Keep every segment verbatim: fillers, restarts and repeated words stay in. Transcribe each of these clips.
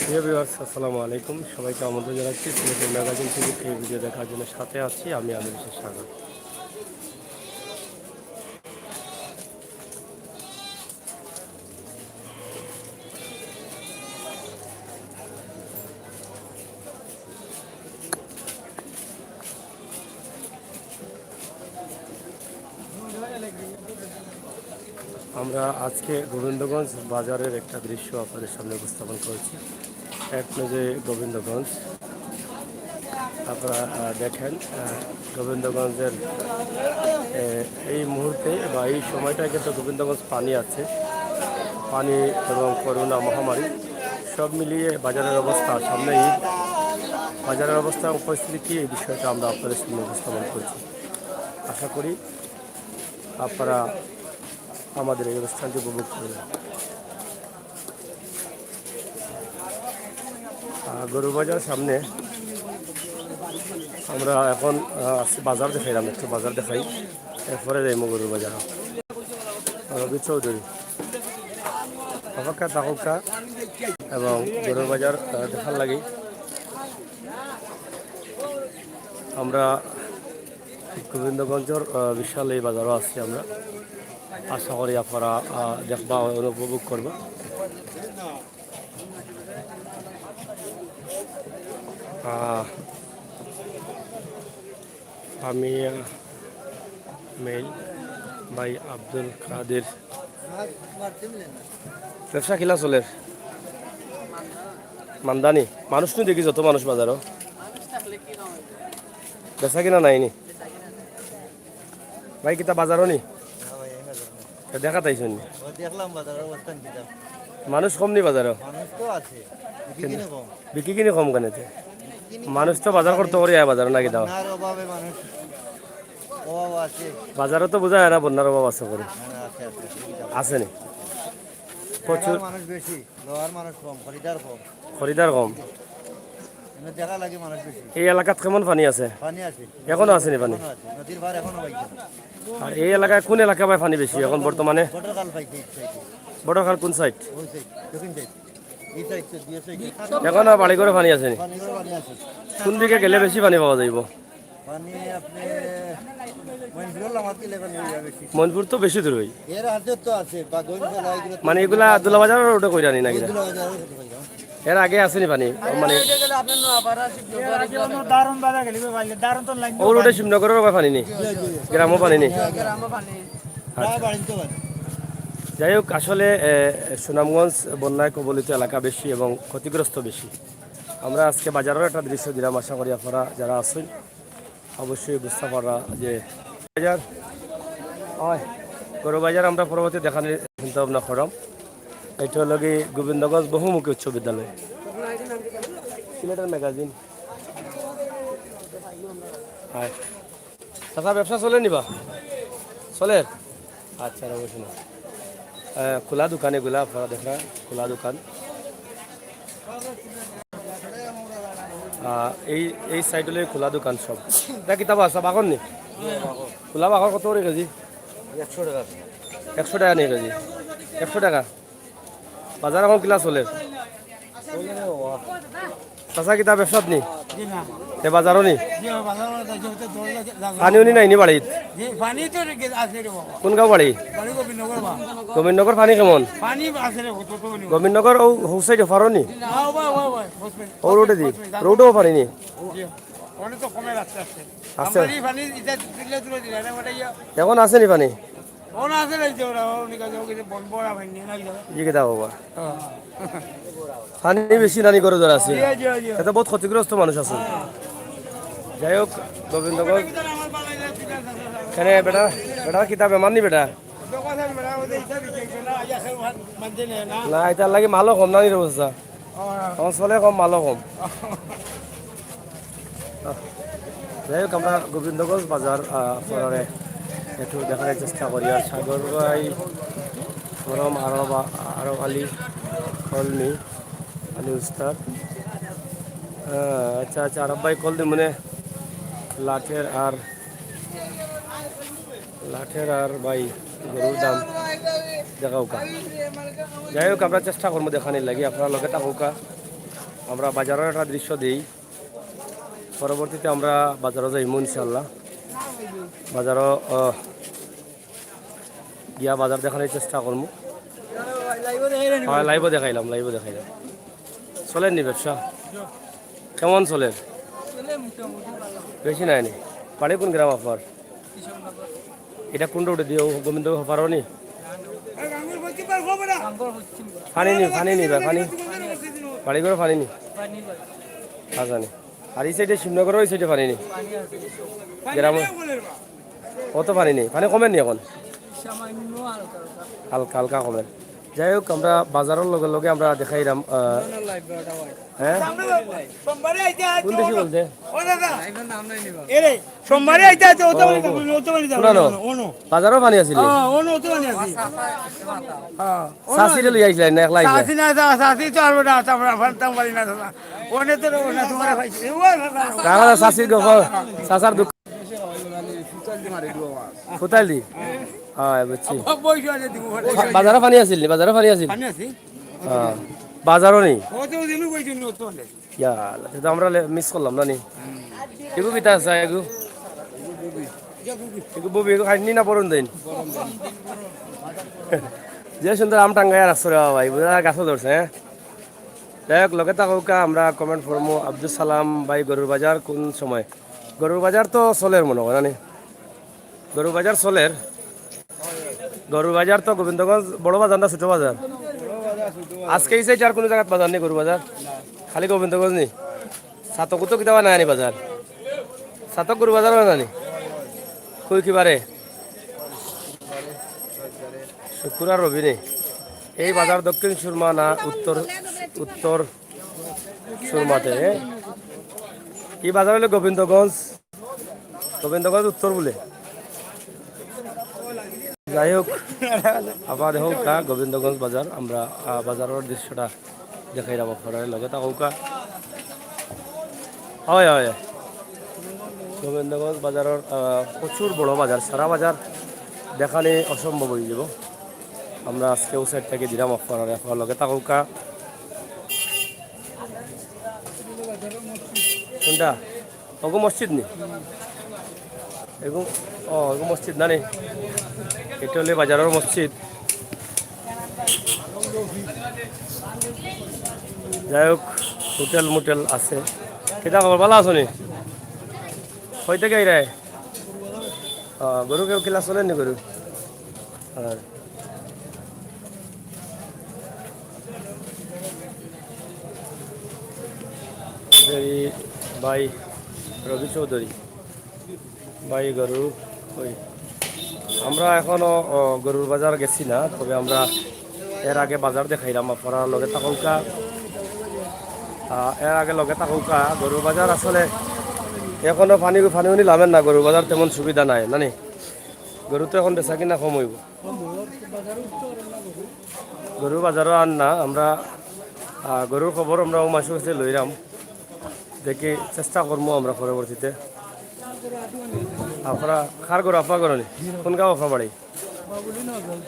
প্রিয় ভিউয়ার্স, আসসালামু আলাইকুম। সবাইকে আমন্ত্রণ জানাচ্ছি সিলেটের ম্যাগাজিন টিভির এই ভিডিও দেখার জন্য। সাথে আছি আমি আমির হোসেন সাগর। আমরা আজকে গোবিন্দগঞ্জ বাজারের একটা দৃশ্য আপনাদের সামনে উপস্থাপন করছি। এক নজরে গোবিন্দগঞ্জ আপনারা, আহ, দেখেন, আহ, গোবিন্দগঞ্জের, এ, এই মুহূর্তে বা এই সময়টায় কিন্তু গোবিন্দগঞ্জ পানি আছে। পানি এবং করোনা মহামারী সব মিলিয়ে বাজারের অবস্থা, সামনে ঈদ, বাজারের অবস্থা এবং পরিস্থিতি কী, এই বিষয়টা আমরা আপনাদের সামনে উপস্থাপন করছি। আশা করি আপনারা আমাদের এই অনুষ্ঠানটি উপভোগ করবেন। আহ, গরুর বাজার সামনে আমরা এখন, আহ, আছি, বাজার দেখাইলাম, একটু বাজার দেখাই, এরপরে যাইমু গরুর বাজার। রবি চৌধুরী অপেক্ষা থাকুক্কা এবং গরুর বাজার, আহ, দেখার লাগি আমরা গোবিন্দগঞ্জর, আহ, বিশাল এই বাজারও আছি আমরা। আশা করি আপনারা, আহ, দেখবা, উপভোগ করবা। আহ, আমি, আহ, মেইল ভাই আব্দুল কাদের। ব্যবসা কিলা চলের? মান্দানি? মানুষ নু দেখি যত মানুষ বাজারো। বেচা কিনা নাই নি? ভাই, কিতা বাজারো নি? না ভাই, এই বাজার না। তে দেখা তাইছইন নি? ও, দেখলাম বাজারের অবস্থা কিতা। মানুষ কম নি বাজারো? মানুষ তো আছে, বিক্রি কিনে কম। বিক্রি কিনে কম কেনে তে? মানুষ তো বাজার করতে করি আয় বাজারো, না কিতা? বন্যার অভাবে মানুষ অভাব আছে। বাজারো তো বুঝা যায় না বন্যার অভাব আছে করি। না, না, আছে, আছে, আছে। আছে নি? প্রচুর। মানুষ বেশি, লওয়ার মানুষ কম, খরিদার কম। খরিদার কম। মানে দেখা লাগে মানুষ বেশি। এই এলাকাত কেমন পানি আছে? পানি আছে। এখনো আছে নি পানি? এখনো আছে। নদীর পার এখনো পাইছে না। আর এই এলাকায় কোন এলাকা বায় পানি বেশি এখন বর্তমানে? বটরখাল পাইছে, এই সাইডে। বটরখাল কোন সাইড? ওই সাইড, দক্ষিণ সাইড। এই সাইড তো, দুই সাইড। এখন আর বাড়ি ঘরে পানি আছে নি? পানি ঘরে পানি আছে। কোন দিকে গেলে বেশি পানি পাওয়া যাইব? পানি আপনি মইনপুর লামাত গেলে পানি অইবো বেশি। মইনপুর তো বেশি দূর অই। এর আগে তো আছে, বা গঞ্জ ফেলা এগুলো তো মানে এগুলা দুলাবাজার রোডে কইরা নি না কিতা? দুলাবাজার রোডে কইরা। এর আগে আছে নি পানি? মানে এর আগে গেলে আপনার নোয়াপাড়া, শিবনগর, এর আগে অন্য দারুন বাজার গেলে ভাই, দারুন তো লাইন ও রোডে শিবনগরও পানি নি? জি, জি, জি। গ্রামও পানি নি? জি, গ্রামও পানি। আচ্ছা। প্রায় বাড়িতে পানি। যাই হোক, আসলে, এ, সুনামগঞ্জ বন্যায় কবলিত এলাকা বেশি এবং ক্ষতিগ্রস্ত বেশি। আমরা আজকে বাজারের একটা দৃশ্য দিলাম, আশা করি আপনারা যারা আছেন অবশ্যই বুঝতে পাররা যে বাজার, অয়, গরু বাজার আমরা পরবর্তী দেখানির চিন্তা ভাবনা করলাম। এটা হলো কি গোবিন্দগঞ্জ বহুমুখী উচ্চ বিদ্যালয়, সিলেটের ম্যাগাজিন। অয়। চাচা, ব্যবসা চলে নি বা? চলে? আচ্ছা, অবশ্যই না। আহ, খোলা দোকান এগুলা, আপনারা দেখরা, খোলা দোকান। আহ, এই, এই সাইড হলে খোলা দোকান সব। এটা কিতা বা আছে, বাকর নি? খোলা বাকর কত করে কেজি? একশো টাকা। একশো টাকা নি কেজি? একশো টাকা। বাজার এখন কিলা চলের? চাচা, কিতা ব্যবসাত নি? জি না। এ বাজারও নি? জি, বাজারও আছে, ওতে দৌড় লাগে, লাগে। পানি উনি নাই নি বাড়িত? জি, পানি তো রে-, আছে রে বাবা। কোন গাঁও বাড়ি? বাড়ি গোবিন্দনগর বা। গোবিন্দনগর পানি কেমন? পানি আছে রে, কত তো নি। গোবিন্দনগর ও হৌ সাইড ওপারও নি? না, ও ভাই, ও ভাই, বসবেন। ও রোডে দি? বসবেন, বসবেন। রোডেও পানি নি? জি, অনেক তো কমে আস্তে আস্তে। আচ্ছা। আমরা এই পানি এটা তুলে তুলে দিলে না, ওটা ইয়া। এখন আছে নি পানি? ওরা আছে না, এই যে ওরা, ওরা নিকাল যাও, কিন্তু বন বড় হয়, নিয়ে নাই যাও। জি, কিতা বাবা? হ্যাঁ। পানি বেশি নানি করে ধরে আছে। জি, জি, জি। এতে বহুত ক্ষতিগ্রস্ত মানুষ আছে। যাই হোক, গোবিন্দগঞ্জ। এখানে বেটা, বেটা কিতা বেমার নি বেটা? না, এটার লাগি মালও কম নানি রে অবস্থা। আমার চলে কম, মালও কম। যাই হোক, আমরা গোবিন্দগঞ্জ বাজার, আহ, আপনারারে একটু দেখানোর চেষ্টা করি। আর সাগর ভাই, গরম আরব, আরব আলী, কলমি, আলী উস্তাদ। আহ, আচ্ছা, আচ্ছা, আরব ভাই কলমি মানে লাঠের আর লাঠের আর ভাই গরুর দাম দেখাউক্কা। যাই হোক, আমরা চেষ্টা করমু দেখানির লাগি, আপনারা লগে থাকুক্কা। আমরা বাজারর একটা দৃশ্য দেই, পরবর্তীতে আমরা বাজারো যাইমু ইনশাআল্লাহ। বাজারো, আহ, গিয়া বাজার দেখানোর চেষ্টা করমু। হ্যাঁ, live-ও দেখাইলাম, live-ও দেখাইলাম। চলের নি ব্যবসা? কেমন চলের? বেশি নাই নি? বাড়ি কোন গ্রাম আপনার? এটা কোন রোডে দিয়ে? ও গোবিন্দ পারো নি? পানি নি, পানি নি ভাই, পানি? বাড়ি করে পানি নি? আচ্ছা নি। আর এই সাইডে শিবনগর, ওই সাইডে পানি নি? গ্রামে অত পানি নেই, পানি কমের নি এখন? হালকা হালকা কমের। যাই হোক, আমরা বাজারর লগে লগে আমরা দেখাইলাম, আহ, হ্যাঁ? কোন দেশি বলতে? এরে, সোমবারে আইতে আইতে অত পানি, অত পানি যাবে। শুনো না। বাজারও পানি আছিল? হ্যাঁ, অনো অত পানি আছিল। হ্যাঁ, অনো চাষিরে লই আইছিলেন না, একলা আইছিলেন? চাষি না, চা-, চাষি তো আর না, আমরা ফালতাম পারি না, দাদা। অনে তো, অনে তোমার পাইছি। ও, দাদা। দাদা, চাষির গল্প, চাচার দুঃখ। ফুতাইল দি? হ্যাঁ, বুঝছি। বাজারও পানি আছিল নি? বাজারও পানি আছিল? পানি আছিল। হ্যাঁ। বাজারও নি? অত দিনও কইছি নি, অত পানি। ইয়া আল্লাহ, তে তো আমরা লে-, miss করলাম না নি? এগু কিতা আছে এগু? এগু ববি, এগু খাইনি না বরন দিন? যে সুন্দর আম টাঙ্গাইয়া রাখছো রে বাবা, এগু গাছও ধরছে, হ্যাঁ? যাই হোক, লগে থাকউক্কা, আমরা comment পড়মু। আব্দুস সালাম ভাই, গরুর বাজার কোন সময়? গরুর বাজার তো চলের মনে হয়, না নি? গরুর বাজার চলের। গরুর বাজার তো গোবিন্দগঞ্জ বড় বাজার না ছোট বাজার? আজকে এই side আর কোনো জায়গাত বাজার নেই গরুর বাজার? খালি গোবিন্দগঞ্জ নি? সাতকও তো কিতাবা নাই নি বাজার? সাতক গরুর বাজার হয় না নি? কই কিবারে? শুক্কুর আর রবি নি? এই বাজার দক্ষিণ সুরমা না উত্তর, উত্তর সুরমাতে, হ্যাঁ? এই বাজার হইলো গোবিন্দগঞ্জ। গোবিন্দগঞ্জ উত্তর বলে। যাই হোক, আবার হোক, হ্যাঁ, গোবিন্দগঞ্জ বাজার, আমরা, আহ, বাজারর দৃশ্যটা দেখাইলাম আপনারারে, লগে থাকউক্কা। হয়, হয়। গোবিন্দগঞ্জ বাজারর, আহ, প্রচুর বড় বাজার, সারা বাজার দেখানি অসম্ভব হয়ে যাব। আমরা আজকে ও side থাকি দিলাম আপনারারে, আপনারা লগে থাকউক্কা। কোনটা? ওগু মসজিদ নি? এগু, ও, এগু মসজিদ না নি? এটা হইলে বাজারর মসজিদ। যাই হোক, হোটেল মোটেল আছে। কিতা খবর, ভালা আছো নি? কই থাকি আইরায়? আহ, গরু কেউ কিলা চলের নি গরু? আর এই ভাই রবি চৌধুরী, ভাই গরু, ওই আমরা এখনো, ও, গরুর বাজার গেছি না, তবে আমরা এর আগে বাজার দেখাইলাম, আপনারা লগে থাকউক্কা। আহ, এর আগে লগে থাকউক্কা, গরুর বাজার আসলে এখনো পানি, পানি উনি লামের না, গরুর বাজার তেমন সুবিধা নাই, না নি? গরু তো এখন বেচা কিনা কম হইব। গরু বাজারও আর না, আমরা, আহ, গরুর খবর আমরা ও মাসুর কাছে লইলাম, দেখি চেষ্টা করমু আমরা পরবর্তীতে। আপনারা কার গরু? আপনার গরু নি? কোন গাঁও আপনার বাড়ি?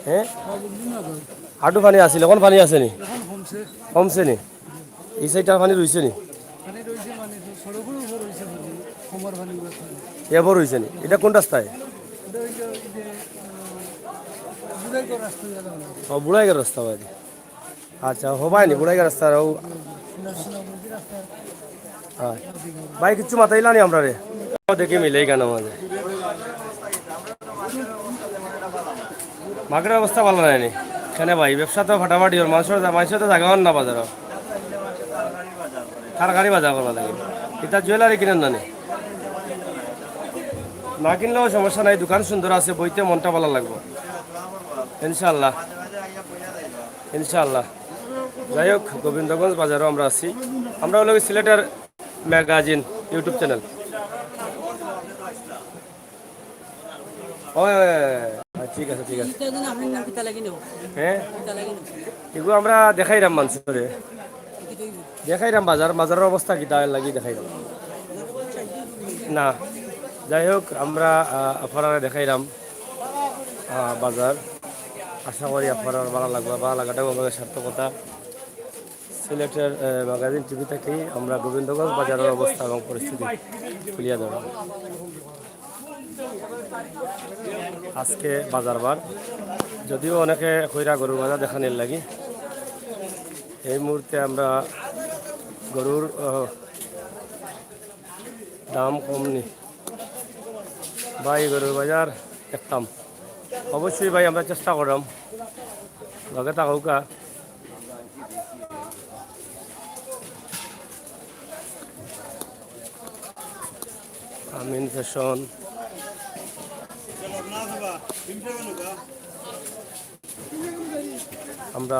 হ্যাঁ, আডু পানি আছিল, এখন পানি আছে নি? কমছে নি? এই সাইডটা পানি রইছে নি? পানি রইছে মানে, সড়কর উপর রইছে পানি, কমর পানি উঠে। এবার রইছে নি? এটা কোন রাস্তায়? এটা ওই যে, ওই যে, আহ, বুড়াইঘর রাস্তা গেল না। ও, বুড়াইঘর রাস্তা বাদে। আচ্ছা, হবায় নি, বুড়াইঘর রাস্তা, ও। হ্যাঁ। ভাই, কিচ্ছু মাতাইলা নি আমরারে? ও, দেখি মিলে কেন মাঝে। মার্কেটর অবস্থা ভালা নায় নি। কেনে ভাই, ব্যবসা তো ফাটাফাটি অর, মানষর জা-, মানষর তো জাগা অর না বাজারো। তরকারি বাজার করবা লাগে। ইতা জুয়েলারি কিনইন না নি? না কিনলেও সমস্যা নাই, দোকান সুন্দর আছে, বইতে মনটা ভালা লাগবো। ইনশাআল্লাহ। ইনশাআল্লাহ। যাই হোক, গোবিন্দগঞ্জ বাজারো আমরা আছি। আমরা অইলো গি সিলেটের ম্যাগাজিন YouTube channel। ওই, ওই, ওই, ওই, ঠিক আছে, ঠিক আছে। ইটা যেন আপনার নাম কিতা লাগি নেব? হ্যাঁ? কিতা লাগি নেব? এগু আমরা দেখাইরাম মানষরে। কি তৈরি? দেখাইরাম বাজার, বাজারর অবস্থা কিতা লাগি দেখাইরাম। না, যাই হোক, আমরা, আহ, আপনারারে দেখাইরাম, আহ, বাজার। আশা করি আপনারার ভালা লাগবো, ভালা লাগাটাও আমাদের সার্থকতা। সিলেটের, আহ, ম্যাগাজিন টিভি থাকি আমরা গোবিন্দগঞ্জ বাজারের অবস্থা এবং পরিস্থিতি তুলিয়া ধরলাম। আজকে বাজার বার, যদিও অনেকে কইরা গরুর বাজার দেখানির লাগি। এই মুহূর্তে আমরা গরুর, আহ, দাম কম নি ভাই, গরুর বাজার দেখতাম। অবশ্যই ভাই, আমরা চেষ্টা করলাম, লগে থাকউক্কা। আমিন ফ্যাশন। আমরা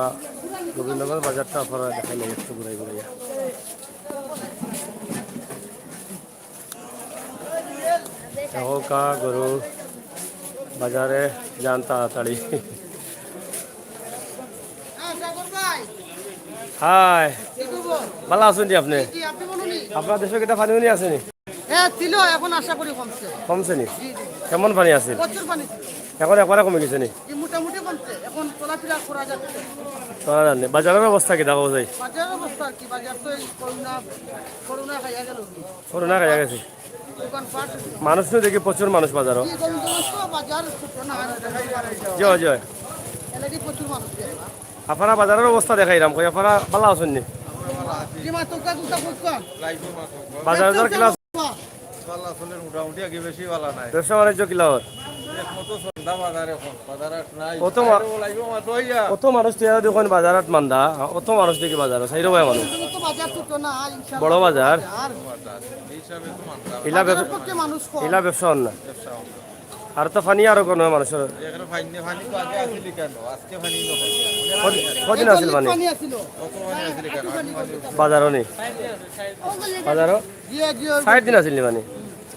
গোবিন্দগঞ্জ বাজারটা আপনারা দেখাই নাই একটু ঘুরাই ঘুরাইয়া। দেখউক্কা গরু বাজারে যান তাড়াতাড়ি। হাই, ভালা আছইন নি আপনে? আপনার দেশো কিতা পানি উনি আছে নি? হ্যাঁ, ছিল, এখন আশা করি কমছে। কমছে নি? জি, জি। কেমন পানি আছিল? প্রচুর পানি ছিল। এখন একবারে কমি গেছে নি? জি, মোটামুটি কমছে। এখন চলাফেরা করা যাচ্ছে। চলা যার নি। বাজারের অবস্থা কিতা কও যাই? বাজারের অবস্থা আর কি? বাজার তো এই করোনা, করোনা খাইয়া গেল। করোনা খাইয়া গেছে। দোকানপাট। মানুষ নু দেখি প্রচুর মানুষ বাজারো। জি, গরু গোস্ত বাজার ছোট না, আর জয়, জয়। এলাকায় প্রচুর মানুষ দেখলাম। আপনারা বাজারের অবস্থা দেখাইরাম, কই আপনারা ভালা আছইন নি? জি, মা, তোর কাছে তো বুঝলাম। বাজার বাজার কিলা? ভালা চলের মোটামুটি, আগে বেশি ভালা নাই। ব্যবসা বাণিজ্য কিলা অর? একমতো সন্ধ্যা বাজার এখন, বাজার হাট নাই। অত মা-, আরে, ও লাইবো মাত্র আইয়া। অত মানুষ তুই যদি কইন বাজার হাট মান্দা, অত মানুষ দেখি বাজার, চাইরো ভাই মানুষ। কিন্তু তো বাজার ছোট না, ইনশাআল্লাহ। বড় বাজার। বাজার, এই হিসাবে তো মান্দা। ইলা বাজারের ব্যব-, পক্ষে মানুষ কম। ইলা ব্যবসা অর না। ব্যবসা অর না। আর তো পানি আরো কোনো মানুষের। এখানে পানি নেই, পানি তো আগে আসিল কেন? আজকে পানি নেই। কদিন, কদিন এই আছিল পানি? পানি আছিল। কত পানি আছিল কেন? বাজারও নেই। বাজারও? জি, জি, জি। চার দিন আছিল নি পানি?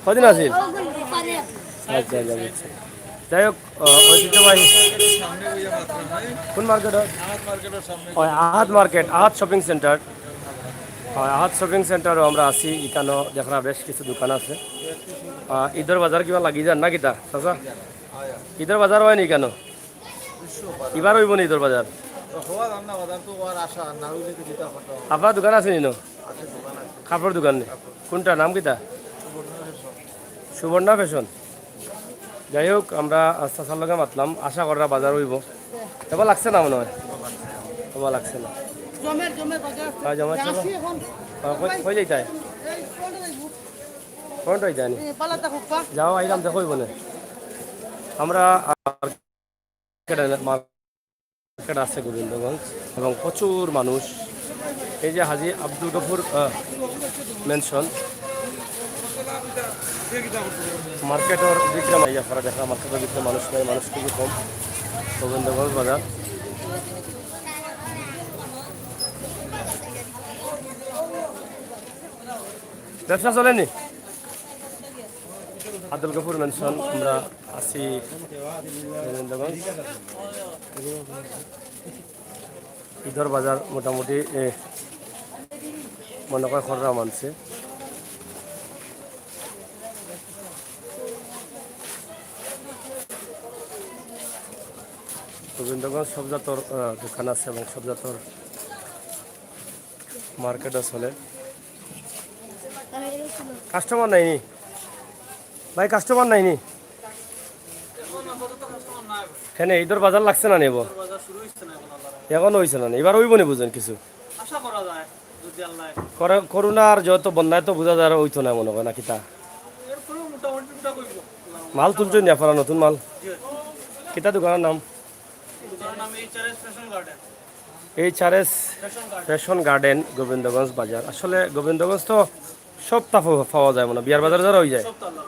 কদিন আছিল? আচ্ছা, আচ্ছা, বুঝছি। যাই হোক, আহ, ঐতিহ্যবাহী। কোন মার্কেট হয়? ওই আহাদ মার্কেট, আহাদ শপিং সেন্টার। হয়, আহাদ শপিং সেন্টারও আমরা আছি। ইকানো দেখরা বেশ কিছু দোকান আছে। আহ, ঈদর বাজার কিবা লাগি যার না কিতা, চাচা? ঈদর বাজার অয় নি কেন? ইবার অইবো নি ঈদর বাজার? আপনার দোকান আছে নি নো? কাপড় দোকান নি? কোনটা, নাম কিতা? সুবর্ণা ফ্যাশন। যাই হোক, আমরা চাচার লগে মাতলাম, আশা কররা বাজার অইবো। এবার লাগছে না মনে হয়? এবার লাগছে না। জমের, জমের বাজার আছে। হ্যাঁ, জমের চলো। যাচ্ছি এখন। হ্যাঁ, কই, কই যাইতায়? এই ফ্রন্টে যাইবো। ফ্রন্ট হয়ে যায়নি। এই পালাতা হুপ্পা। যাও, আইলাম, দেখো অইবো না। আমরা আর মার্কেট আছে গোবিন্দগঞ্জ এবং প্রচুর মানুষ। এই যে হাজী আব্দুল গফুর, আহ, ম্যানশন, মার্কেটর ভিতরে মাইয়া পড়া দেখা, মার্কেটর ভিতরে মানুষ নাই, মানুষ খুবই কম। গোবিন্দগঞ্জ বাজার। ব্যবসা চলেনি? আব্দুল গফুর ম্যানশন, আমরা আছি গোবিন্দগঞ্জ। ঈদর বাজার মোটামুটি, এ, মনে হয় খররা মানছে। গোবিন্দগঞ্জ সব জাতর, আহ, দোকান আছে এবং সব জাতর মার্কেটও চলে। কাস্টমার নাইনি? ভাই, কাস্টমার নাইনি? কেনে, ঈদর বাজার লাগছে না নি এবার? এখনো অইছে না নি? এবার অইবো নি বুঝইন কিছু? আশা করা যায়, যদি আল্লাহ করে। করোনার যত বন্যায় তো বুঝা যায় অইতো না মনে হয়, না কিতা? এরপরেও মোটামুটি টুকটাক অইবো। মাল তুলছইন নি আপনারা, নতুন মাল? জি। কিতা দোকানের নাম? দোকানের নাম H R S fashion garden. H R S fashion garden. Fashion garden, Gobindaganj বাজার। আসলে গোবিন্দগঞ্জ তো সবতা পাওয়া যায় মনে হয়। বিয়ার বাজার যারা অই যায়? সবতা আল্লাহ।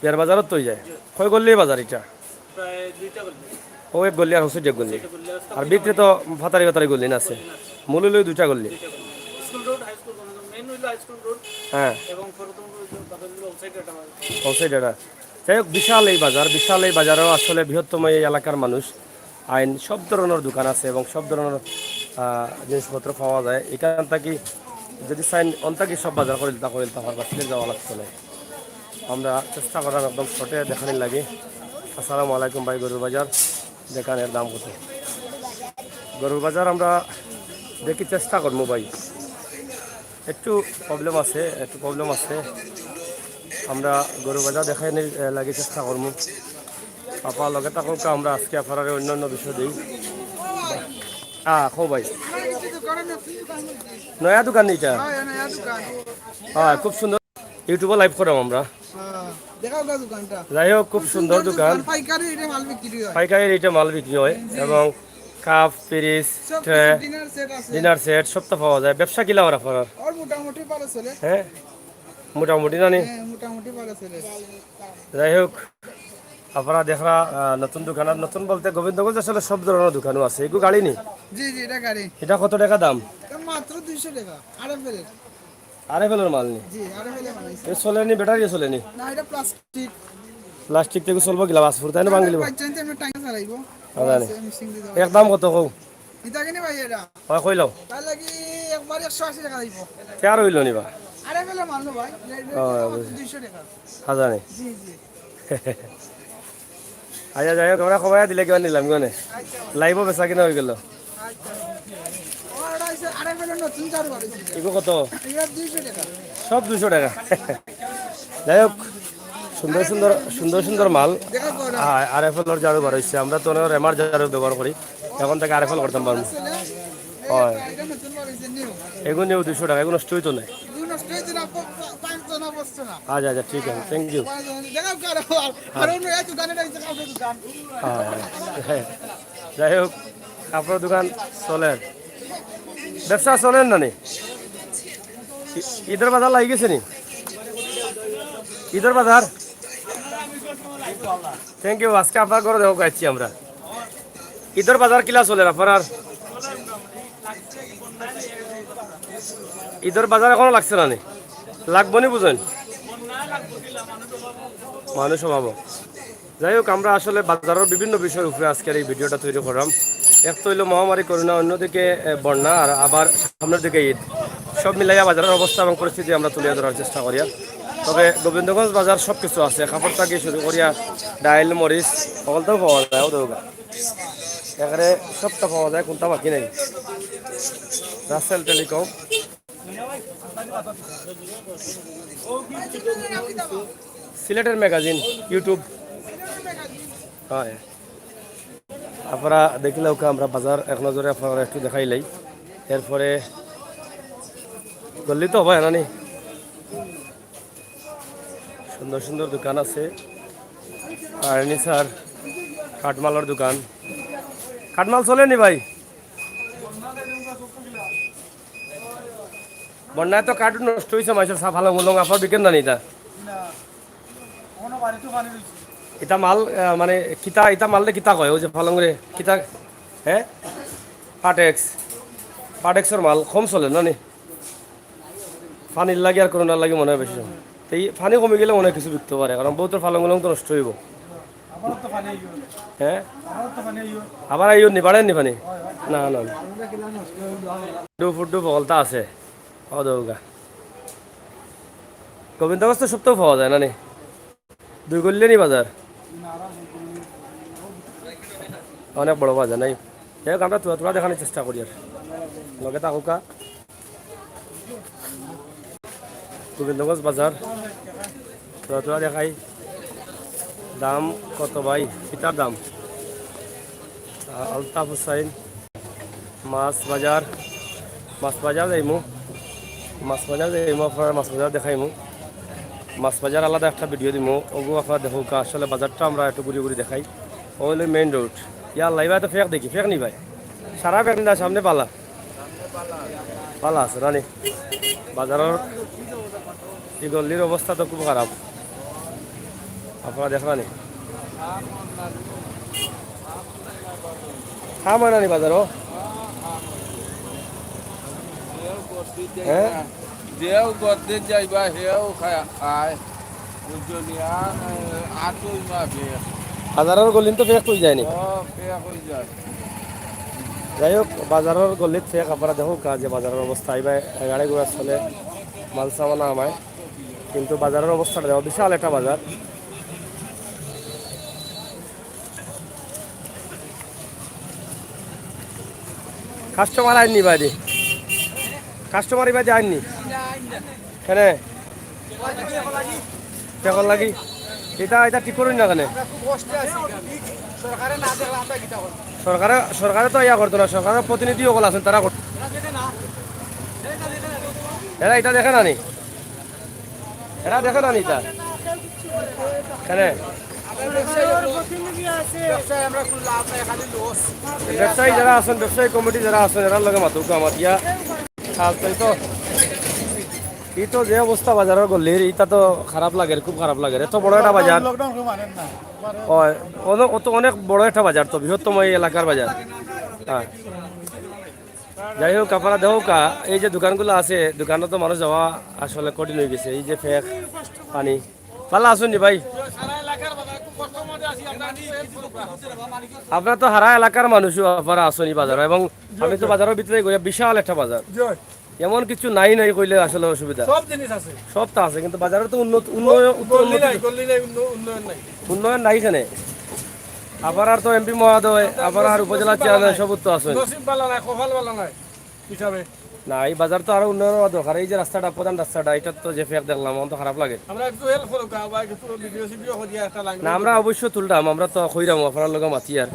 বিয়ার বাজারও তো অই যায়। জি। কয় গল্লি বাজার ইটা? প্রায় দুইটা গল্লি। ও এক গল্লি আর হচ্ছে এক গল্লি। দুইটা গল্লি আছে। আর ভিতরে তো ফাতারি ফাতারি গল্লি না আছে। গল্লি না আছে। মূল অইলো দুইটা গল্লি। দুইটা গল্লি। স্কুল রোড, হাই স্কুল, মানে মেইন অইলো হাই স্কুল রোড। হ্যাঁ। এবং পুরাতন রোড, তারপরে অইলো আউটসাইড এটা। আউটসাইড এটা। যাই হোক, বিশাল এই বাজার, বিশাল এই বাজারও আসলে বৃহত্তম এই এলাকার মানুষ। আইন সব ধরনের দোকান আছে এবং সব ধরনের, আহ, জিনিসপত্র পাওয়া যায়। এখান থাকি যদি চাইন, অন থাকি সব বাজার করিলতা, করিলতা পারবা, সিলেট যাওয়া লাগতো না। আমরা চেষ্টা করলাম একদম শর্টে দেখানির লাগি। আসসালামু আলাইকুম ভাই, গরুর বাজার দেখান, এর দাম কত? গরুর বাজার আমরা দেখি, চেষ্টা করমু ভাই, একটু প্রবলেম আছে, একটু প্রবলেম আছে। আমরা গরু বাজার দেখাইনি, এ, লাগি চেষ্টা করমু। আপা লগে থাকউক্কা, আমরা আজকে আপনারারে অন্যান্য বিষয় দেই। আ, কও ভাই। নয়া দোকান নি ইটা? হ্যাঁ, খুব সুন্দর। YouTube-ও live করাম আমরা। হ্যাঁ, দেখাও গা দোকানটা। যাই হোক, খুব সুন্দর দোকান। পাইকারি রেটে মাল বিক্রি হয়। পাইকারি রেটে মাল বিক্রি হয়। জি। এবং কাপ, পিরিচ, ট্রে, ডিনার সেট আছে। ডিনার সেট সবতা পাওয়া যায়। ব্যবসা কিলা অর আপনারার? অর মোটামুটি ভালা চলে। হ্যাঁ, মোটামুটি নানি? হ্যাঁ, মোটামুটি ভালা চলে। যাই হোক, আপনারা দেখরা, আহ, নতুন দোকান, আর নতুন বলতে গোবিন্দগঞ্জ আসলে সব ধরনের দোকানও আছে। এগু গাড়ি নি? জি, জি, এটা গাড়ি। এটা কত টাকা দাম? এটা মাত্র দুইশো টাকা, আরএফএল এর। আরএফএল এর মাল নি? জি, আরএফএল এর মাল। এ চলে নি, ব্যাটারি চলে নি? না, এটা প্লাস্টিক। প্লাস্টিক থাকি চলবো কিলা, বাস ফুরতাই না ভাঙিলিবো? বাচ্চা নিতে আমরা টাইম চালাইবো। আচ্ছা, নি। আছে, মেশিন দিয়ে দেওয়া। এক দাম কত কও? এটা কিনে ভাই এটা? হয় কইলাও। তাহলে কি একবার একশো আশি টাকা দিব? তে আর হইল নি বা? আরএফএল এর মাল নি ভাই, ও, বুঝছি। দুইশো টাকা। হাজার নি? জি, জি। আচ্ছা, যাই হোক, আমরা খবর দিলে কিবা নিলাম গনে। আচ্ছা। Live-ও বেচা কিনা হয়ে গেল। আচ্ছা। ও, এটা হচ্ছে আরএফএল এর নতুন চালু করেছি। এগু কত? এটা দুইশো টাকা। সব দুইশো টাকা। যাই হোক, সুন্দর সুন্দর, সুন্দর সুন্দর মাল। দেখা যায় না। হ্যাঁ, আরএফএল এর ঝাড়ু বার হইছে। আমরা তো অনেক রেমার ঝাড়ু ব্যবহার করি, এখন থাকি আরএফএল করতাম পারবো। হয়। এটা নতুন বার হইছে, নিউ। এগু নিউ দুইশো টাকা, এগু নষ্ট হইতো না। এগু নষ্ট হইতো না, প-, প-, পাইতো না, বসতো না। আচ্ছা, আচ্ছা, ঠিক আছে, thank you। দেখা যায় না, আর, আর অন্য এই দোকানে নাই, এটা কাপড়ের দোকান। হ্যাঁ, হ্যাঁ। যাই হোক, কাপড়ের দোকান চলের, ব্যবসা চলের না নি? ই-, ঈদের বাজার লাগি গেছে নি? ঈদের বাজার? Thank you। আজকে আপনার ঘরে দেখো আইছি আমরা। ঈদের বাজার কিলা চলের আপনার? ঈদের বাজার এখনো লাগছে না নি? লাগবো নি বুঝেন? মানুষ অভাব। যাই হোক, আমরা আসলে বাজারের বিভিন্ন বিষয়ের উপরে আজকের এই ভিডিওটা তৈরি করলাম। এক তো হইলো মহামারী করোনা, অন্যদিকে, এ, বন্যা, আর আবার সামনের দিকে ঈদ। সব মিলাইয়া বাজারের অবস্থা এবং পরিস্থিতি আমরা তুলিয়া ধরার চেষ্টা করিয়ার। তবে গোবিন্দগঞ্জ বাজার সব কিছু আছে, কাপড় থাকি শুরু করিয়া ডাইল, মরিচ, সকলটাও পাওয়া যায়। ও দৌগা, এখানে সবটা পাওয়া যায়, কোনটা বাকি নাই। রাসেল টেলিকম। সিলেটের ম্যাগাজিন, YouTube। হ্যাঁ, আপনারা দেখিলাউক্কা, আমরা বাজার এক নজরে আপনারা একটু দেখাইলাই। এরপরে গল্লি তো হবে না নি, সুন্দর সুন্দর দোকান আছে। ফার্নিচার, কাঠমালর দোকান। কাঠমাল চলেনি ভাই? বন্যায় তো কাঠ নষ্ট হইছে, মাইসের সা ফালং উলং আফার বিকেন না নিতা। না, অনো বাড়িত পানি রইছে। ইতা মাল, আহ, মানে, কিতা, ইতা মালরে কিতা কয়? ওই যে ফালং রে, কিতা? হ্যাঁ? পাটেক্স। পাটেক্সর মাল কম চলে না নি? পানির লাগি আর করোনার লাগি মনে হয় বেশি সময়। তো এই পানি কমে গেলে মনে হয় কিছু বিকতে পারে, কারণ বহুত ফালং উলং তো নষ্ট হইব। আবার তো পানি আইও। হ্যাঁ? আবার তো পানি আইও। আবার আইও নি, বাড়েন নি পানি? না, না, না। ডু ফুড্ডু বলতা আছে। ও দৌগা। গোবিন্দগঞ্জ তো সবটাও পাওয়া যায় না নি? দুই গল্লি নি বাজার? অনেক বড় বাজার নাই? যাই হোক, আমরা থুড়া থুড়া দেখানোর চেষ্টা করি আর। লগে থাকুকা। গোবিন্দগঞ্জ বাজার। থুড়া থুড়া দেখাই। দাম কত ভাই? কিতার দাম? আ-, আলতাফ হুসাইন। মাছ বাজার, মাছ বাজার যাইমু, মাছ বাজার যাইমু, আপনারা মাছ বাজার দেখাইমু। মাছ বাজার আলাদা একটা ভিডিও দিমু, ওগু আপনারা দেখুক। আসলে বাজারটা আমরা একটু ঘুরি ঘুরি দেখাই। ও হইলো মেইন রোড। ইয়া আল্লাহ, এবার তো ফেক দেখি, ফেক নি ভাই? সারা ফেক না, সামনে বালা। বালা আছে, রানি। বাজারের এই গল্লির অবস্থা তো খুব খারাপ। আপনারা দেখরা নি? কাম হয় না নি বাজারও? হ্যাঁ? যেও গদ্দে যাইবা, হেও খায়, খায়। বুঝছো নি? আর, আতই মা বেশ। বাজারের গলিন তো ফেক হয়ে যায়নি। ও, ফেক হয়ে যায়। যাই হোক, বাজারের গলিত ফেক আপনারা দেখুক, কাজে বাজারের অবস্থা। এবার গাড়ি ঘোড়া চলে, মাল সামান আমায়। কিন্তু বাজারের অবস্থাটা দেখো, বিশাল একটা বাজার। কাস্টমার আইন নি বাইরে। কাস্টমার ইবাদি আইননি? কেনে? পেকর লাগি? ইটা, ইটা ঠিক করইন না কেনে? সরকারে, সরকারে তো ইয়া করতো না, সরকারের প্রতিনিধি অকল আছইন, তারা করতো। এরা ইটা দেখে না নি? এরা দেখে না নি ইটা? কেনে? ব্যবসায়ী যারা আছইন, ব্যবসায়ী কমিটি যারা আছইন, এরার লগে মাতউক্কা, মাতিয়া সাজ পাই তো। ই তো যে অবস্থা বাজারর গল্লির, ইটা তো খারাপ লাগের, খুব খারাপ লাগের। এত বড় একটা বাজার। অয়, অত, অত অনেক বড় একটা বাজার তো, বৃহত্তম এই এলাকার বাজার। হ্যাঁ। যাই হোক, আপনারা দেখউক্কা, এই যে দোকানগুলা আছে, দোকানো তো মানুষ যাওয়া আসলে কঠিন অইগেছে। এই যে পেক, পানি, ভালা আছইন নি ভাই? আপনারা তো হারা এলাকার মানুষ, আপনারা আছইন নি বাজারো, এবং আমি তো বাজারর ভিতরে ঘুরি, বিশাল একটা বাজার। এমন কিছু নাই নাই কইলে আসলে অসুবিধা। সব জিনিস আছে। সবতা আছে, কিন্তু বাজারর তো উন্নত, উন্নয়ন, উত্তর গল্লি উন্নতি নাই, গল্লি নাই, উন্ন-, উন্নয়ন নাই। উন্নয়ন নাই কেনে। আপনারার তো এমপি মহোদয়, আপনারার উপজেলা চেয়ারম্যান, সব তো আছইন। নসিব ভালা নাই, কপাল ভালা নাই হিসাবে। না, এই বাজার তো আরো উন্নয়ন অওয়া দরকার। এই যে রাস্তাটা, প্রধান রাস্তাটা, ইটা তো যে পেক দেখলাম, আমার তো খারাপ লাগে। আমরা একটু help করুক, আবার একটু ভিডিও সিডিও করিয়া একটা লাইন না, আমরা অবশ্য তুলরাম, আমরা তো কইরাম, আপনারার লগে মাতিয়ার।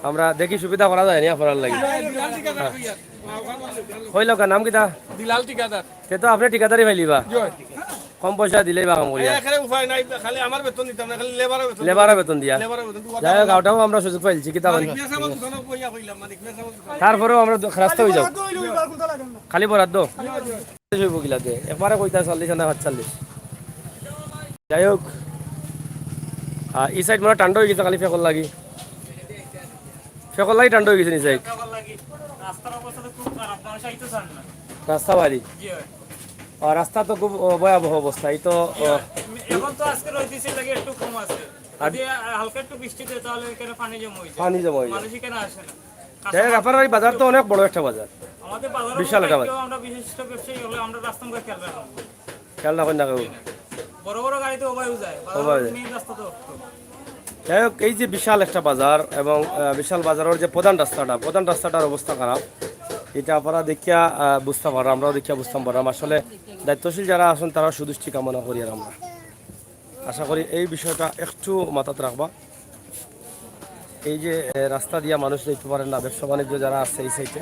আমরা দেখি সুবিধা করা যায় নি আপনারার লাগি। কইলাউক্কা, নাম কিতা? দিলাল ঠিকাদার। তে তো আপনে ঠিকাদারি পাইলিবা। জি। কম পয়সা দিলেই বা কাম করিয়া। এখানে উপায় নাই, খালি আমার বেতন দিতাম না, খালি লেবারর বেতন। লেবারর বেতন দিয়া। লেবারর বেতন। যাই হোক, ওটাও আমরা সুযোগ পাইছি, কিতা কইন? মানিক মিয়া সাহেব দোকানো বইয়া কইলাম, মানিক মিয়া সাহেব দোকানো। তারপরেও আমরা দ-, রাস্তা অই যাউক। খালি বরাদ্দ। খালি বরাদ্দ। হইব কিলাতে? একবারে কইতা চল্লিশ আনা পাঁচচল্লিশ। যাই হোক, আহ, ই সাইড মনে হয় ঠান্ডা অই গেছে, খালি পেকর লাগি। পেকর লাগি ঠান্ডা অই গেছে নি সাইড। রাস্তার অবস্থা তো খুব খারাপ, মানুষ আইতে চান না। রাস্তা বাড়ি। জি হয়। আর রাস্তা তো খুব, ও, ভয়াবহ অবস্থা। এই তো, জি ও, হয়। এখন তো আজকে রোদ দিছে, লাগে একটু কম আছে। আর যদি হালকা একটু বৃষ্টি দেয়, তাহলে এখানে পানি জমা হয়ে যায়। পানি জমা হয়ে যায়। মানুষ এখানে আসে না। যাই হোক, আপনার এই বাজার তো অনেক বড় একটা বাজার। আমাদের বাজার বিশাল একটা বাজার। আমরা বিশিষ্ট ব্যবসায়ী হলে আমরা রাস্তা মুখে খেয়াল রাখবো। খেয়াল রাখেন না কেউ। বড় বড় গাড়ি তো ওভাবেও যায়, ওভাবে। মেইন রাস্তা তো অত। যাই হোক, এই যে বিশাল একটা বাজার এবং, আহ, বিশাল বাজারর যে প্রধান রাস্তাটা, প্রধান রাস্তাটার অবস্থা খারাপ। ইটা আপনারা দেখিয়া, আহ, বুঝতা পাররা, আমরাও দেখিয়া বুঝতাম পারলাম। আসলে দায়িত্বশীল যারা আছইন, তারা সুদৃষ্টি কামনা করি আর আমরা। আশা করি এই বিষয়টা একটু মাথাত রাখবা। এই যে, এ, রাস্তা দিয়া মানুষ যাইতে পারেন না, ব্যবসা বাণিজ্য যারা আছে এই সাইডে,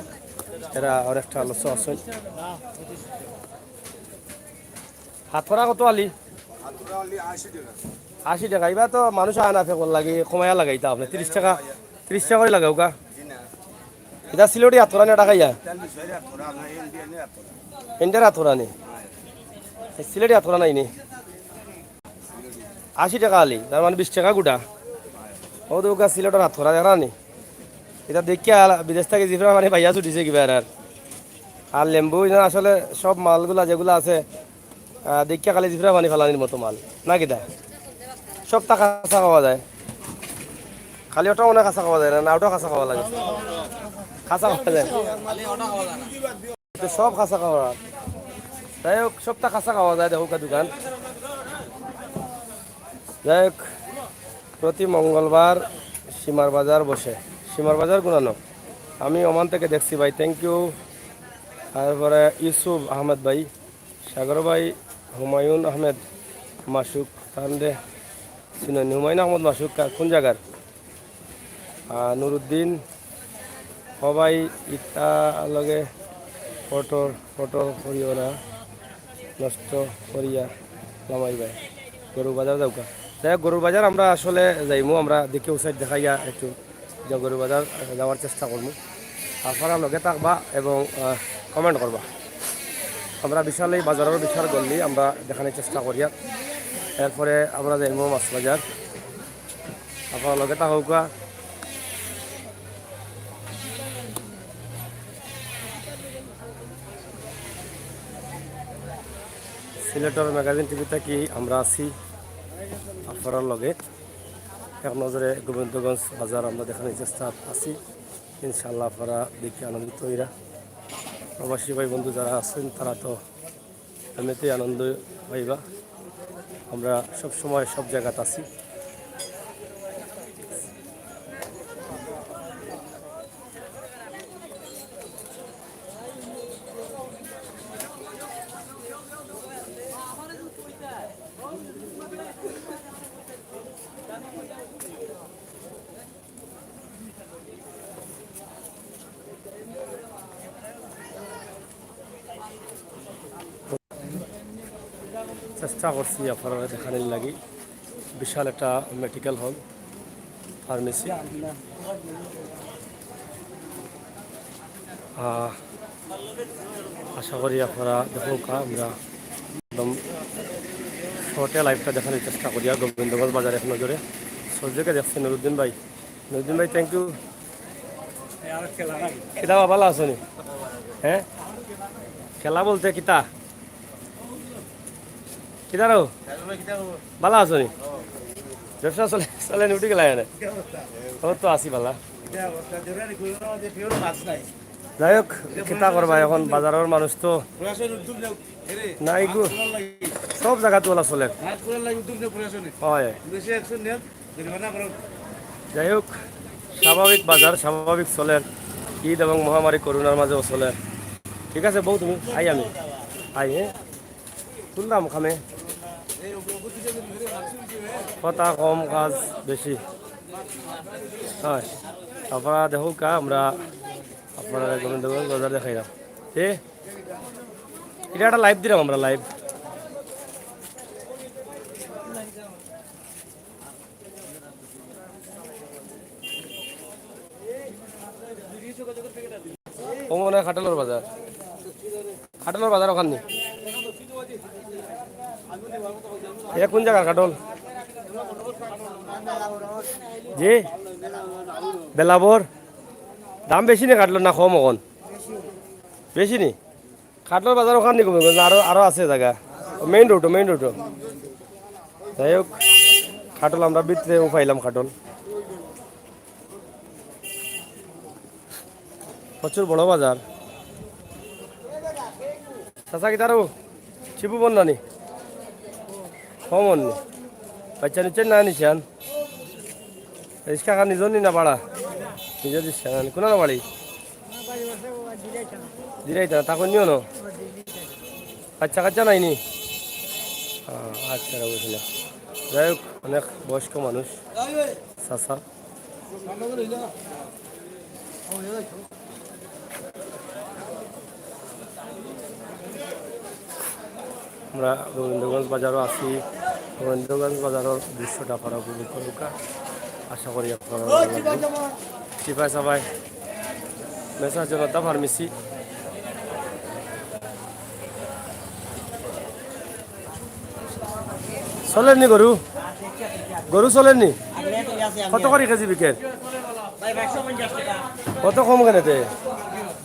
এরা অনেকটা লসো আছইন। হাতকড়া কত আলি? আশি টেকা। ইবা তো মানুষ আয় না, পেকর লাগি কমাইয়া লাগাইতা আপনে। তিরিশ টেকা, তিরিশ টেকা করি লাগাউক্কা। ইটা সিলেটি হাতকড়া নি, ঢাকাইয়া? ইন্ডিয়ার হাতকড়া নি? সিলেটি হাতকড়া নায় নি? আশি টেকা আলি, তার মানে বিশ টেকা গুটা। অউ দেউক্কা সিলেটর হাতকড়া, দেখরা নি? ইটা দেখিয়া বিদেশ থাকি জিভরা পানি বাইয়া ছুটিছে কিবা এরার। আর লেম্বু, ইনো আসলে সব মালগুলা যেগুলা আছে, আহ, দেখিয়া খালি জিভরা পানি ফালানির মতো মাল। না কিতা? সবতা কাঁচা খাওয়া যায়। খালি ওটা মনে হয় কাঁচা খাওয়া যায় না, না ওটা কাঁচা খাওয়া লাগে। কাঁচা খাওয়া যায়। তো সব কাঁচা খাওয়া। যাই হোক, সবতা কাঁচা খাওয়া যায়, দেখউক্কা দোকান। যাই হোক, প্রতি মঙ্গলবার সীমার বাজার বসে। সীমার বাজার গুনানো। আমি ওমান থেকে দেখছি ভাই, thank you। তারপরে ইউসুফ আহমেদ ভাই, সাগর ভাই, হুমায়ুন আহমেদ মাসুক, তানরে চিনইন নি? হুমায়ুন আহমদ মাসুক কা-, কোন জাগার? আহ, নুরুদ্দিন, ও ভাই, ইতা লগে পটর, পটর করিও না, নষ্ট করিয়া লামাই ভাই। গরু বাজার যাউক্কা। যাই হোক, গরু বাজার আমরা আসলে যাইমু, আমরা দেখি ও সাইড দেখাইয়া একটু যে গরু বাজার, আহ, যাওয়ার চেষ্টা করমু। আপনারা লগে থাকবা এবং, আহ, comment করবা। আমরা বিশাল এই বাজারর বিশাল গল্লি আমরা দেখানির চেষ্টা করিয়ার। এরপরে আমরা যাইমু মাছ বাজার। আপনারা লগে থাকউক্কা। সিলেটর ম্যাগাজিন টিভি থাকি আমরা আছি আপনারার লগে। এক নজরে গোবিন্দগঞ্জ বাজার আমরা দেখানির চেষ্টা আছি। ইনশাআল্লাহ আপনারা দেখি আনন্দিত অইরা। প্রবাসী ভাই বন্ধু যারা আছেন তারা তো এমনিতেই আনন্দ পাইবা। আমরা সব সময় সব জায়গাত আছি। চেষ্টা করছি আপনারারে দেখানির লাগি। বিশাল একটা মেডিকেল হল, ফার্মেসি। আহ, আশা করি আপনারা দেখউক্কা, আমরা একদম শর্টে লাইভটা দেখানির চেষ্টা করি। আর গোবিন্দগঞ্জ বাজার এক নজরে সব জায়গায় দেখছি নুরুদ্দিন ভাই। নুরুদ্দিন ভাই, থ্যাংক ইউ। কিতা বা, ভালা আছো নি? হ্যাঁ, খেলা বলতে কিতা? কিতা রো? ভালা আছো নি? ব্যবসা চলে, চলে নি, উঠি গেলা এনে? ও তো আছি ভালা। যাই হোক, কিতা করবা এখন, বাজারর মানুষ তো নাই গো। সব জাগাত ওলা চলে। হয়। যাই হোক, স্বাভাবিক বাজার, স্বাভাবিক চলের। ঈদ এবং মহামারী করোনার মাঝেও চলের। ঠিক আছে বউ, তুমি আই আমি। আই, হ্যাঁ? তুললাম খামে। কথা কম, কাজ বেশি। হয়। আপনারা দেখউক্কা, আমরা আপনারারে গোবিন্দগঞ্জ বাজার দেখাইলাম। এ, এটা একটা লাইভ দিলাম আমরা, লাইভ। ও মনে হয় খাটলর বাজার। খাটলর বাজার ওখান নি। এ কোন জাগার খাটল? জি? বেলাবর। দাম বেশি নি খাটলর, না কম অখন? বেশি নি? খাটলর বাজার ওখান নি কমে গেল, আরো, আরো আছে জাগা। Main road, main road. যাই হোক, খাটল আমরা ভিতরে উফাইলাম খাটল। প্রচুর বড় বাজার। চাচা, কিতা রো? চিপু বন্ধানি? কম অননি? বাচ্চা নিচ্ছেন না নিচ্ছেন? রিক্সা খান নিজর নি না ভাড়া? নিজর দিচ্ছেন। কোন বাড়ি? দিরাইতা না, তখন নিও না। বাচ্চা কাচ্চা নাই নি? আহ, আচ্ছা, বুঝলাম। যাই হোক, অনেক বয়স্ক মানুষ। চাচা। আমরা গোবিন্দগঞ্জ বাজারও আছি। গোবিন্দগঞ্জ বাজারর দৃশ্যটা আপনারা উপভোগ করুক্কা। আশা করি আপনারা ভালা লাগবো। সিপাই সাপাই, মেসার্স জনতা ফার্মেসি। চলের নি গরু? গরু চলের নি? কত করি কেজি বিকের? ভাই, একশো পঞ্চাশ টাকা। কত কম কেনে তে?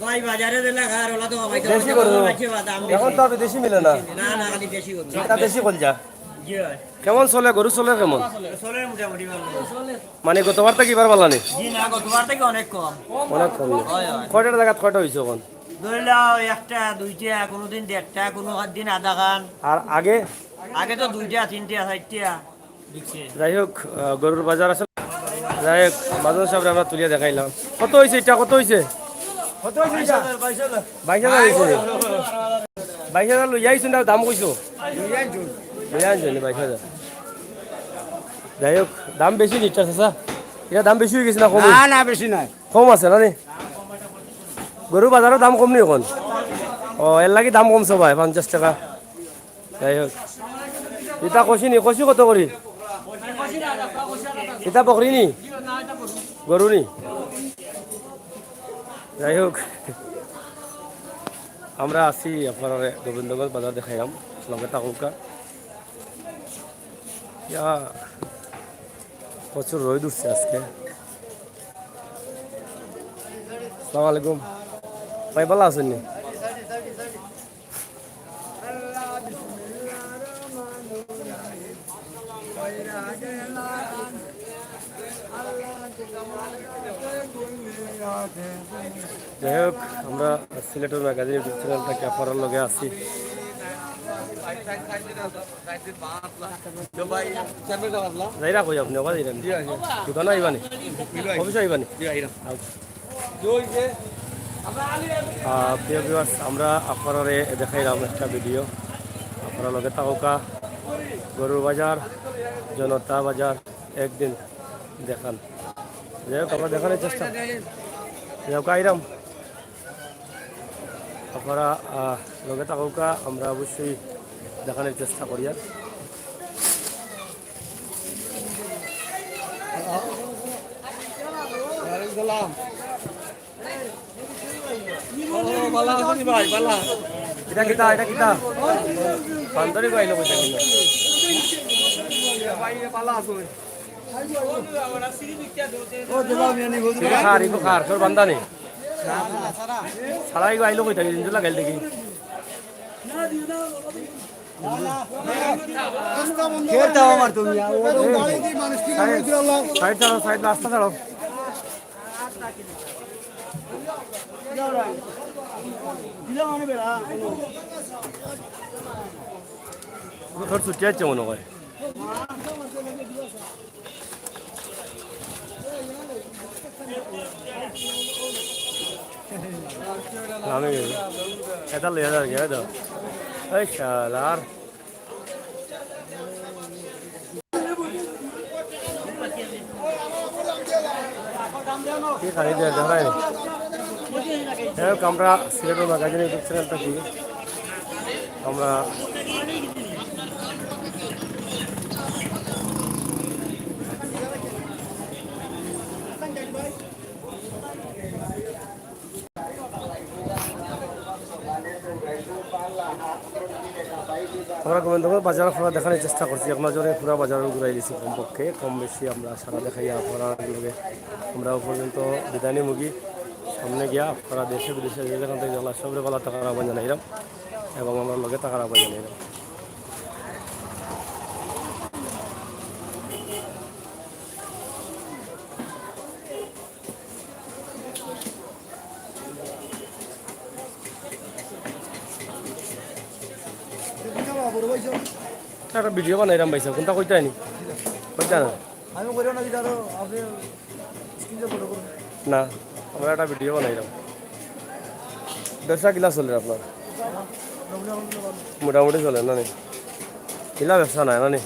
ভাই, বাজারে দিলে খার, ওলা তো খাবাই তো দেশি গরু। খাবাই তো খাবাই দাম এখন বেশি। তো আর দেশি মিলে না। না, না, খালি দেশি গরু। এটা দেশি কলজা। জি ভাই। কেমন চলে গরু, চলে কেমন? চলে মোটামুটি ভালা। মানে গতবার থাকি এবার ভালা নি? জি না, গতবার থাকি অনেক কম। অনেক কম নি? হয়, হয়। কয়টার জাগাত কয়টা অইছে অখন? ধরি লাও একটা, দুইটা, কোনোদিন দেড়টা, কোনো দিন আধা খান। আর আগে? আগে তো দুইটা, তিনটা, চাইরটা বিকছে। যাই হোক, আহ, গরুর বাজার আছে। যাই হোক, মাজন সাবরে আমরা তুলিয়া দেখাইলাম। কত অইছে ইটা? কত অইছে? কত অইছে ইটা? বাইশ হাজার অইছে। বাইশ হাজার লইয়া আইছইন না, দাম কইছো? লইয়া আইছইন বাইশ হাজার। যাই হোক, দাম বেশি নি ইটা, চাচা? ইটা দাম বেশি অই গেছে না কম? না, না, বেশি নায়। কম আছে না নি? গরু বাজারো দাম কম নি অখন? ও, এর লাগি দাম কমছে ভাই, পঞ্চাশ টাকা। যাই হোক, ইটা কষি নি, কষি কত করি? ইটা বকরি নি? গরু নি? যাই হোক, আমরা আছি আপনারারে গোবিন্দগঞ্জ বাজার দেখাইলাম, লগে থাকুক্কা। ইয়া, প্রচুর রোদ উঠছে আজকে। আসসালামু আলাইকুম। ভাই, ভালা আছইন নি? যাই হোক, আমরা সিলেটের ম্যাগাজিন YouTube চ্যানেল থাকি আপনারার লগে আছি। যাইরা কই আপনে? ওবা যাইরা নি? দোকানো আইবা নি? অফিসো আইবা নি? আচ্ছা। আহ, প্রিয় viewers, আমরা আপনারারে দেখাইলাম একটা ভিডিও। আপনারা লগে থাকুক্কা। গরুর বাজার, জনতা বাজার, একদিন দেখান। যাই হোক, আমরা দেখানোর চেষ্টা। যাই হোক, আইরাম। আপনারা, আহ, লগে থাকুক্কা, আমরা অবশ্যই দেখানোর চেষ্টা করি আর। ওয়ালাইকুম সালাম। ও, ভালা আছো নি ভাই? ভালা। ইটা কিতা? ইটা কিতা? বান্দরে কইলো কইতা কিনা? ভাই, ভালা আছো? ও, দিলাম, ইয়ানি, বুঝলি? ইগু কার, ইগু কার, তোর বান্দা নি? সারা ইগু আইলো কইতা, ইন্দুলা গাইল দেখি। কে দাও আমার তুমি? সাইড, সাইড ছাড়ো, সাইড রাস্তা ছাড়ো। তোর ছুটি আছে মনে হয়। আমি এটা লইয়া যার গিয়া তো। এই শালার। কি খালি দিয়ে দেখায়? যাই হোক, আমরা সিলেটের ম্যাগাজিন YouTube চ্যানেলটা কি আমরা আমরা গোবিন্দগঞ্জ বাজার আপনারা দেখানোর চেষ্টা করছি, এক নজরে পুরা বাজার ঘুরাই দিছি কমপক্ষে, কম বেশি আমরা সারা দেখাই আপনারা লগে। আমরা পর্যন্ত বিদায় নিমুগি, সামনে গিয়া আপনারা দেশে বিদেশে যে যেখান থেকে জ্বালা সবরে ভালা থাকার আহ্বান জানাইলাম এবং আমরা লগে থাকার আহ্বান জানাইলাম। একটা ভিডিও বানাইলাম ভাই সাহেব, কোনটা কইতে হয়নি? কইতে না। আমি করিও না, যেটা আরো আপনি স্ক্রিনে ফলো করুন। না, আমরা একটা ভিডিও বানাইলাম। ব্যবসা কিলা চলে আপনার? মোটামুটি চলে না নি? কিলা ব্যবসা নাই না নি?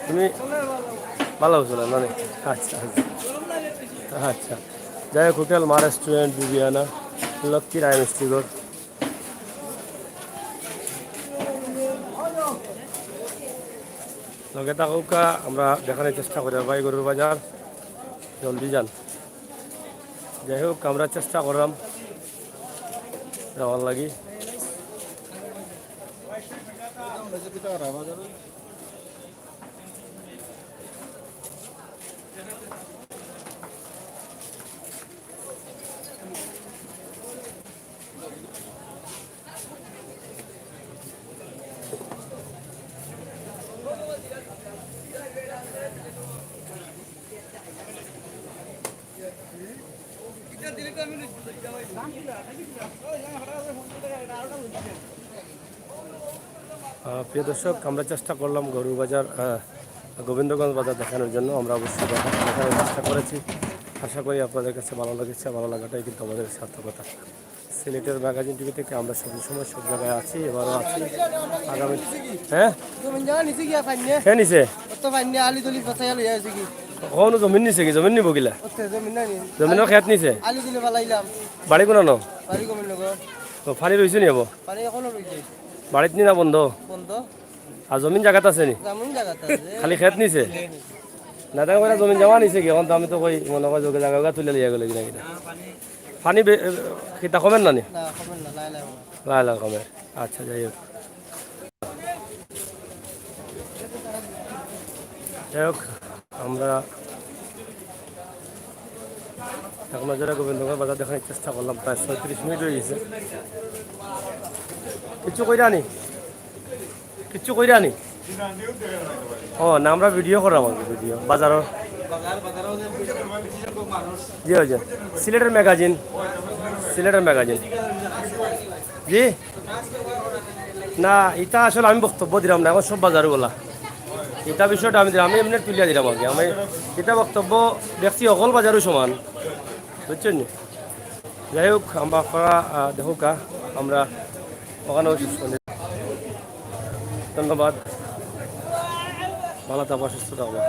তুমি ভালা চলে না নি? আচ্ছা, আচ্ছা। আচ্ছা। যাই হোক, হোটেল মা রেস্টুরেন্ট, বিবিয়ানা, লক্ষ্মী রায় মিষ্টিঘর। লগে থাকউক্কা, আমরা দেখানোর চেষ্টা করি ভাই গরুর বাজার। জলদি যান। যাই হোক, আমরা চেষ্টা করলাম যাওয়ার লাগি। আহ, প্রিয় দর্শক, আমরা চেষ্টা করলাম গরুর বাজার, আহ, গোবিন্দগঞ্জ বাজার দেখানোর জন্য। আমরা অবশ্যই দেখা-, দেখানোর চেষ্টা করেছি। আশা করি আপনাদের কাছে ভালো লেগেছে। ভালো লাগাটাই কিন্তু আমাদের সার্থকতা। সিলেটের ম্যাগাজিন টিভি থেকে আমরা সব সময় সব জায়গায় আছি, এবারও আছি। আগামী, হ্যাঁ? জমিন জাগা নিছে গিয়া পাইনে? কে নিছে? অত পাইনে আলি তুলি পচাইয়া লইয়া আছে কি? কখনো জমিন নিছে কি? জমিন নিব কিলা? অত জমিন নাই নি। জমিনর খেত নিছে? আলি তুলি ফালাইলাম। বাড়ি কোনানো? বাড়ি গোবিন্দগঞ্জ। তো পানি রইছে নি হবো? পানি এখনো রইছে। বাড়িত নি না বন্ধ? বন্ধ। আর জমিন জাগাত আছে নি? জমিন জাগাত আছে। খালি খেত নিছে? না, তাই কইরা জমিন জাগা নিছে কি? এখন তো আমি তো কই মনে কয় যোগে জাগা উগা তুলে লইয়া গেল কিনা কিনা। পানি বে-, এ, কিতা কমের না নি? না, কমের না, লাই লাই কমের। লাই লাই কমের। আচ্ছা, যাই হোক। যাই হোক, আমরা এক নজরে গোবিন্দগঞ্জ বাজার দেখানোর চেষ্টা করলাম, প্রায় ছয়ত্রিশ মিনিট হয়ে গেছে। কিচ্ছু কইরা নি? কিচ্ছু কইরা নি? ও না, আমরা ভিডিও করলাম আর কি, ভিডিও বাজারর। জি, ওই যে সিলেটের ম্যাগাজিন, সিলেটের ম্যাগাজিন। জি না, ইটা আসলে আমি বক্তব্য দিলাম না, এখন সব বাজারর বলা। ইটা বিষয়টা আমি দিলাম, আমি এমনি তুলিয়া দিলাম আর কি। আমি ইটা বক্তব্য দেখছি, হকল বাজারও সমান, বুঝছেন নি? যাই হোক, আমরা আপনারা, আহ, দেখুক্কা, আমরা ওখানেও শেষ করি। ধন্যবাদ, ভালো থাকবা, সুস্থ থাকবা।